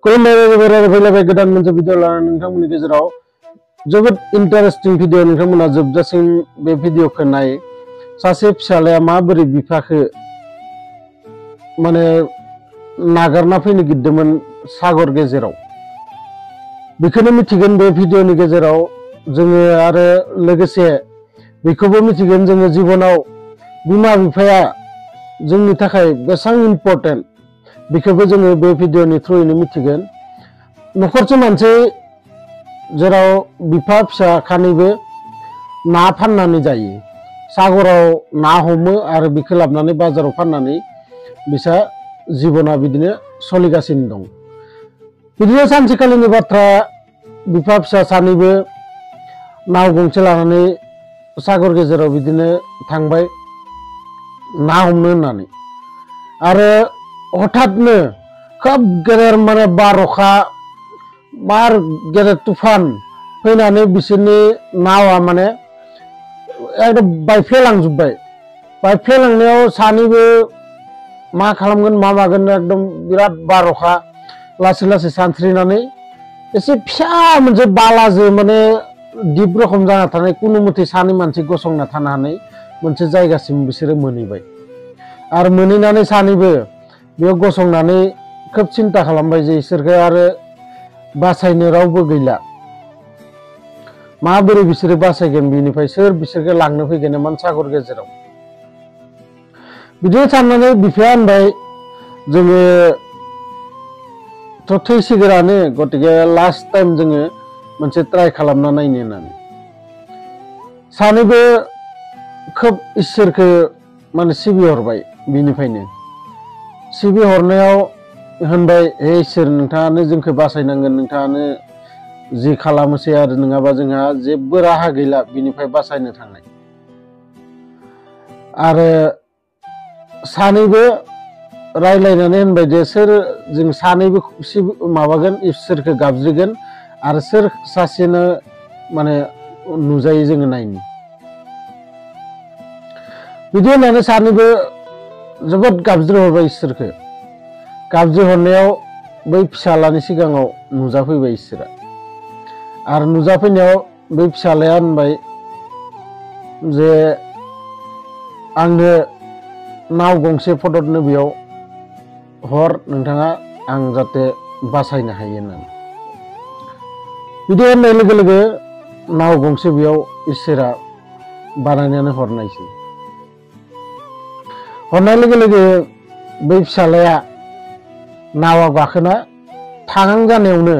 फैलायबाय गोदान मोनसे भिडिअ लानानै नोंथांमोननि गेजेराव जोबोद इन्टारेस्टिं भिडिअ नोंथांमोना जोबजासिम बे भिडिअखौ नाय सासे फिसालाया माबोरै बिफाखौ माने नागारना फैनो गिदोंमोन सागर गेजेराव बेखौनो मिथिगोन बे भिडिअनि गेजेराव जोङो आरो लोगोसे बेखौबो मिथिगोन जोङो जिबनाव बिमा बिफाया जोंनि थाखाय बेसेबां इम्पर्टेन्ट बेखौबो जोङो बे भिडिअनि थ्रुयैनो मिथिगोन नखरसे मानसि जेराव बिफा फिसा खानैबो ना फाननानै जायो सागराव ना हमो आरो बेखौ लाबोनानै बाजाराव फाननानै बिसा जिबना बिदिनो सोलिगासिनो दं बिदिनो सानसेखालिनि बाथ्रा बिफा फिसा सानैबो नाव गंसे लानानै सागर गेजेराव बिदिनो थांबाय ना हमनो होननानै आरो हठातनो खोब गेदेर माने बारअखा बार गेदेर तुफान फैनानै बिसोरनि नावा माने एकदम बायफ्लेलांनायाव सानैबो मा खालामगोन मा मागोन एकदम बिराद बारअखा लासै लासै सानस्रिनानै एसे फिसा मोनसे बालाजों माने दिप रखम जाना थानाय कुनु मथे सानै मानसि गसंना थानो हानाय मोनसे जायगासिम बिसोरो मोनहैबाय आरो मोनहैनानै सानैबो बेयाव गसंनानै खोब सिन्था खालामबाय जे इसोरखौ आरो बासायनो रावबो गैला माबोरै बिसोरो बासायगोन बिनिफ्राय सोर बिसोरखौ लांनो फैगोन इमान सागर गेजेराव बिदिनो साननानै बिफाया होनबाय जोङोथ' थैसिगोनानो गतिके लास्ट टाइम जोङो मोनसे ट्राइ खालामना नायनो होननानै सानैबो खोब इसोरखौ माने सिबिहरबाय बिनिफ्रायनो सिबिहरनायाव होनबाय हे इसोर नोंथाङानो जोंखौ बासायनांगोन नोंथाङानो जि खालामोसै आरो नङाबा जोंहा जेबो राहा गैला बिनिफ्राय बासायनो थांनाय आरो सानैबो रायलायनानै होनबाय जे सोर जों सानैबो माबागोन इसोरखौ गाबज्रिगोन आरो सोर सासेनो माने नुजायो जोङो नायनि बिदि होननानै सानैबो जोबोद गाबज्रिहरबाय इसोरखौ गाबज्रिहरनायाव बै फिसालानि सिगाङाव नुजाफैबाय इसोरा आरो नुजाफैनायाव बै फिसालाया होनबाय जे आंनो नाव गंसे फटकनो बेयाव हर नोंथाङा आं जाहाथे बासायनो हायो होननानै बिदि होननाय लोगो लोगो नाव गंसे बेयाव इसोरा बानायनानै हरनाय लोगो लोगो बै फिसालाया नावाव गाखोना थाहां जानायावनो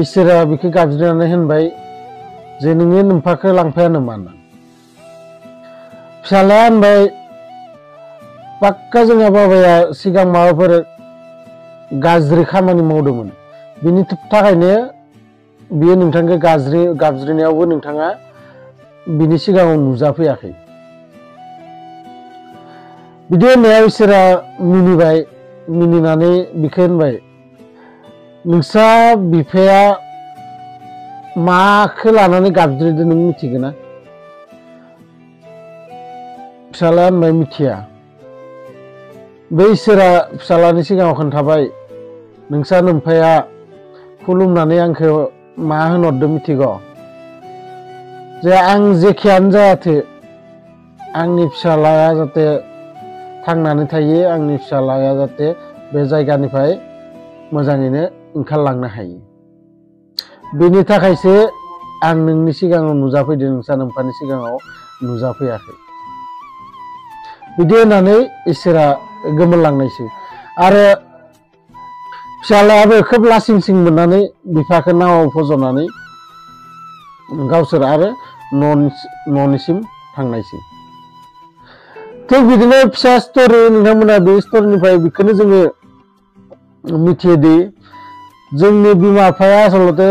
इसोरा बेखौ गाबज्रिनानै होनबाय जे नोङो नोम्फाखौ लांफाया नामा होननानै फिसालाया होनबाय पाक्का जोंहा बाबाया सिगां माबाफोर गाज्रि खामानि मावदोंमोन बिनि थाखायनो बियो नोंथांखौ गाबज्रिनायावबो नोंथाङा बिनि सिगाङाव नुजाफैयाखै बिदि होननायाव इसोरा मिनिबाय मिनिनानै बिखौ होनबाय नोंस्रा बिफाया माखौ लानानै गाबज्रिदों नों मिथिगोन ना फिसालाया होनबाय मिथिया बे इसोरा फिसालानि सिगाङाव खोन्थाबाय नोंस्रा नोम्फाया खुलुमनानै आंखौ मा होनहरदों मिथिगौ जे आं जेखियानो जायाथों आंनि फिसालाया जाहाथे थांनानै थायो आंनि फिसालाया जाहाथे बे जायगानिफ्राय मोजाङैनो ओंखारलांनो हायो बेनि थाखायसो आं नोंनि सिगाङाव नुजाफैदों नोंस्रा नोम्फानि सिगाङाव नुजाफैयाखै बिदि होननानै इसोरा गोमोरलांनायसै आरो फिसालायाबो खोब लासिंसिं मोननानै बिफाखौ नावाव फज'नानै गावसोर आरो न'निसिम थांनायसै थिग बिदिनो फिसा स्ट'रि नोंथांमोना बे स्ट'रिनिफ्राय बेखौनो जोङो मिथियोदि जोंनि बिमा बिफाया आसलते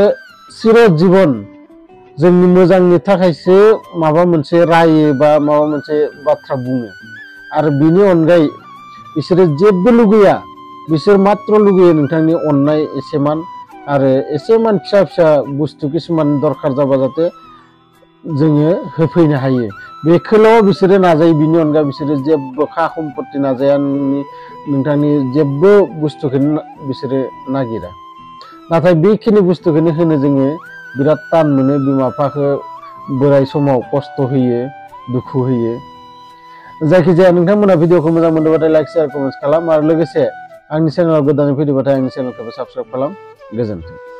चिर जीवन जोंनि मोजांनि थाखायसो माबा मोनसे रायो बा माबा मोनसे बाथ्रा बुङो आरो बिनि अनगायै बिसोरो जेबो लुगैया बिसोर मात्र लुगैयो नोंथांनि अननाय एसेमान आरो एसेमान फिसा फिसा बुस्थु किसुमान दरखार जाबा जाहाथे जोङो होफैनो हायो बेखौल' बिसोरो नाजायो बिनि अनगा बिसोरो जेबो खा सम्पत्ति नाजाया नोंथांनि जेबो बुस्थुखौनो बिसोरो नागिरा नाथाय बेखिनि बुस्थुखौनो होनो जोङो बिराद टान मोनो बिमा बिफाखौ बोराय समाव खस्थ' होयो दुखु होयो जायखिजाया नोंथांमोना भिडिअखौ मोजां मोनोबाथाय लाइक शेयार कमेन्ट खालाम आरो लोगोसे आंनि चेनेलाव गोदानै फैदोंबाथाय आंनि चेनेलखौबो साबस्क्राइब खालाम गोजोन्थों।